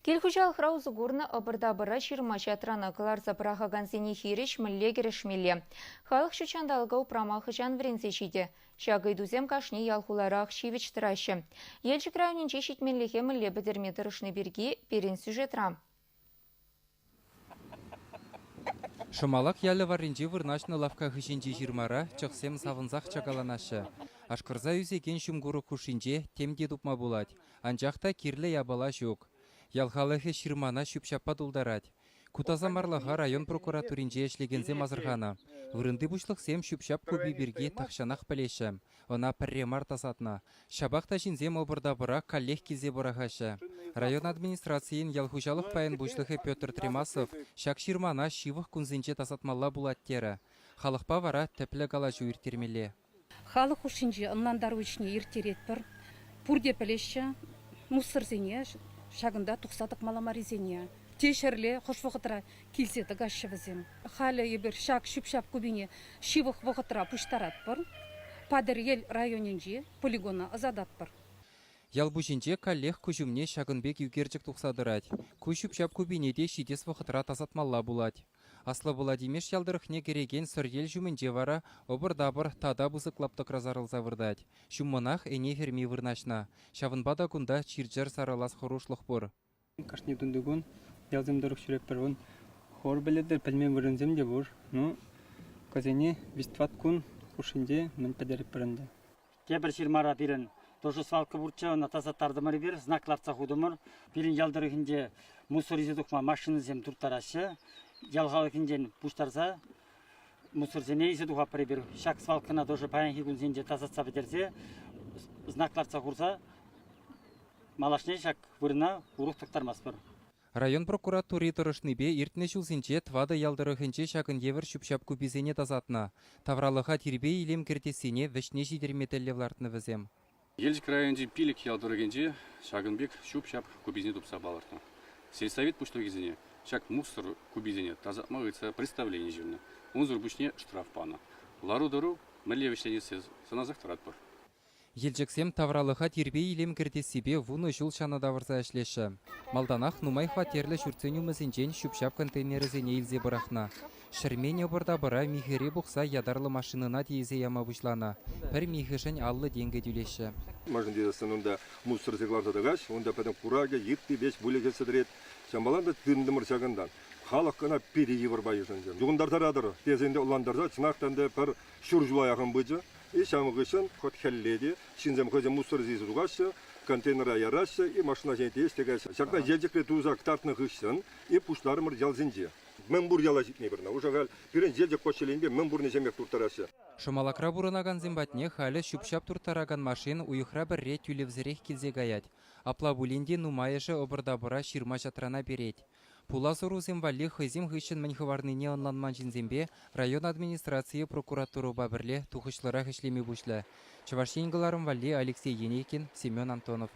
Кил-хуҫалӑхра усӑ курнӑ ӑпӑр-тапӑра ҫырма-ҫатрана кӑларса пӑрахакансене хирӗҫ мӗнле кӗрешмелле? Халӑх ҫутҫанталӑка упрама хӑҫан вӗренсе ҫитӗ? Ҫак ыйтусем кашни ял-хуларах ҫивӗч тӑраҫҫӗ. Елчӗк районӗнче ҫитменлӗхе мӗнле пӗтерме тӑрӑшни пирки пирӗн сюжетра. Шӑмалак ялӗ варринче вырнаҫнӑ лавкка хыҫӗнчи ҫырмара чӑхсем савӑнсах чакаланаҫҫӗ. Ашкӑрса ӳсекен ҫум курӑк хушшинче тем те тупма пулать, анчах та кирлӗ япала ҫук. Ял халӑхӗ ҫырмана ҫӳп-ҫаппа тултарать. Ку тасамарлӑха район прокуратуринче ӗҫлекенсем асӑрханӑ. Вырӑнти пуҫлӑхсем ҫӳп-ҫап купи пирки тахҫанах пӗлеҫҫӗ. Ӑна пӗрре мар тасатнӑ. Ҫапах та ҫынсем ӑпӑр-тапӑра каллех килсе пӑрахаҫҫӗ. Район администрацийӗн ял хуҫалӑх пайӗн пуҫлӑхӗ Петр Тремасов ҫак ҫырмана ҫывӑх кунсенче тасатмалла пулать терӗ. Халӑхпа вара тӗплӗ калаҫу ирттермелле. Халӑх хушшинче ӑнлантару ӗҫне ирттеретпӗр. Пурте пӗлеҫҫӗ мусорсене ҫакӑнта тухса тӑкмалла маррисене. Те ҫӗрле хӑш вӑхӑтра килсе тӑкаҫҫӗ вӗсем. Халӗ эпир ҫак ҫӳп-ҫап купине ҫывӑх вӑхӑтра пуҫтаратпӑр. Патӑрьел районӗнчи полигона ӑсататпӑр. Ял пуҫӗнче каллех куҫ умне ҫакӑн пек ӳкерчӗк тухса тӑрать. Ку ҫӳп-ҫап купине те ҫитес вӑхӑтра тасатмалла пулать. Аслӑ Пӑла Тимеш ял тӑрӑхне кӗрекен Сӑрьел ҫумӗнче вара ӑпӑр-тапӑр тата пысӑк лаптӑкра сарӑлса выртать. Ҫуммӑнах ӗне ферми вырнаҫнӑ. Ҫавӑнпа та кунта чир-чӗр сарӑлас хӑрушлӑх пур. Кашни тунтикун ялсем тӑрӑх ҫӳретпӗр. Вон хор пӗлетӗр, пӗлмен вырӑнсем те пур. Ну, кӑсене виҫ-тӑват кун хушшинче мӗн пӗтеретпӗр ӗнтӗ. Тепӗр ҫырмара пирӗн тоже свалка пурччӗ, ӑна тасаттартӑмӑр эпир, знак лартса хутӑмӑр. Пирӗн ял тӑрӑхӗнче мусор илсе тухма машинӑсем турттараҫҫӗ. Ял халӑхӗнчен пуҫтарса мусорсене илсе тухатпӑр эпир. Ҫак свалкӑна тоже паянхи кунсенче тасатса пӗтерсе, знак лартса хурса малашне ҫак вырӑна урӑх тӑктармастпӑр. Район прокуратури тӑрӑшнипе иртнӗ ҫулсенче тӑватӑ ял тӑрӑхӗнче ҫакӑн евӗр ҫӳп-ҫап куписене тасатнӑ. Тавралӑха тирпей-илем кӗртессине вӗҫне ҫитерме тӗллев лартнӑ вӗсем. Елчӗк районӗнчи пилӗк ял тӑрӑхӗнче ҫакӑн пек ҫӳп-ҫап куписене тупса палӑртнӑ. Сельсовет пуҫлӑхӗсене ҫак мусор куписене тасатма ыйтса представлени ҫырнӑ. Унсӑр пуҫне штраф панӑ. Лару-тӑру мӗнле вӗҫленессе сӑнасах тӑратпӑр. Елчӗксем тавралӑха тирпей-илем кӗртессипе вунӑ ҫул ҫанӑ тавӑрса ӗҫлеҫҫӗ. Малтанах нумай хваттерлӗ ҫуртсен умӗсенчен ҫӳп-ҫап контейнерӗсене илсе пӑрахнӑ. Ҫӗрмен ӑпӑр-тапӑра михӗре пухса ятарлӑ машинӑна тиесе яма пуҫланӑ. Пӗр михӗшӗн 50 тенкӗ тӳлеҫҫӗ. Мӗншӗн тесессӗн унта мусорсем кӑларса тӑкаҫ, унта пӗтӗм куракӗ, йытти веҫ выльӑхӗ сӗтӗрет. Ҫавӑнпа та тытӑнтӑмӑр ҫакӑнтан. Халӑх кӑна питӗ йывӑрпа йышӑнчӗ. Юхӑнтарса тӑратӑр тесе ӗнтӗ ӑнлантарса чӑнах та ӗнтӗ пӗр ҫур ҫула яхӑн пычӗ. И ҫавӑн хыҫҫӑн хӑть хӗлле те ҫынсем хӑйсем мусор илсе тухаҫҫӗ, контейнера яраҫҫӗ и машина ҫине тиеҫ те каяҫҫӗ. Ҫакна Елчӗкре туса кӑтартнӑ хыҫҫӑн и пуҫларӑмӑр ялсенче. Мӗн пур яла ҫитме пырнӑ. Уже халь пирӗн Елчӗк поселенипе мӗн пурне ҫемех турттараҫҫӗ. Шӑмалакра пурӑнакансем патне халӗ ҫӳп-ҫап турттаракан машин уйӑхра пӗрре тӳлевсӗрех килсе каять. Апла пулин те нумайӑшӗ ӑпӑр-тапӑра ҫырма-ҫатрана перет. Пулас ӑрусем валли хӑйсем хыҫҫӑн мӗн хӑварнине ӑнланман ҫынсемпе район администрацийӗ прокуратурӑпа пӗрле тухӑҫлӑрах ӗҫлеме пуҫлӗ. Чӑваш Ен кӑларӑм валли Алексей Енейкин, Семен Антонов.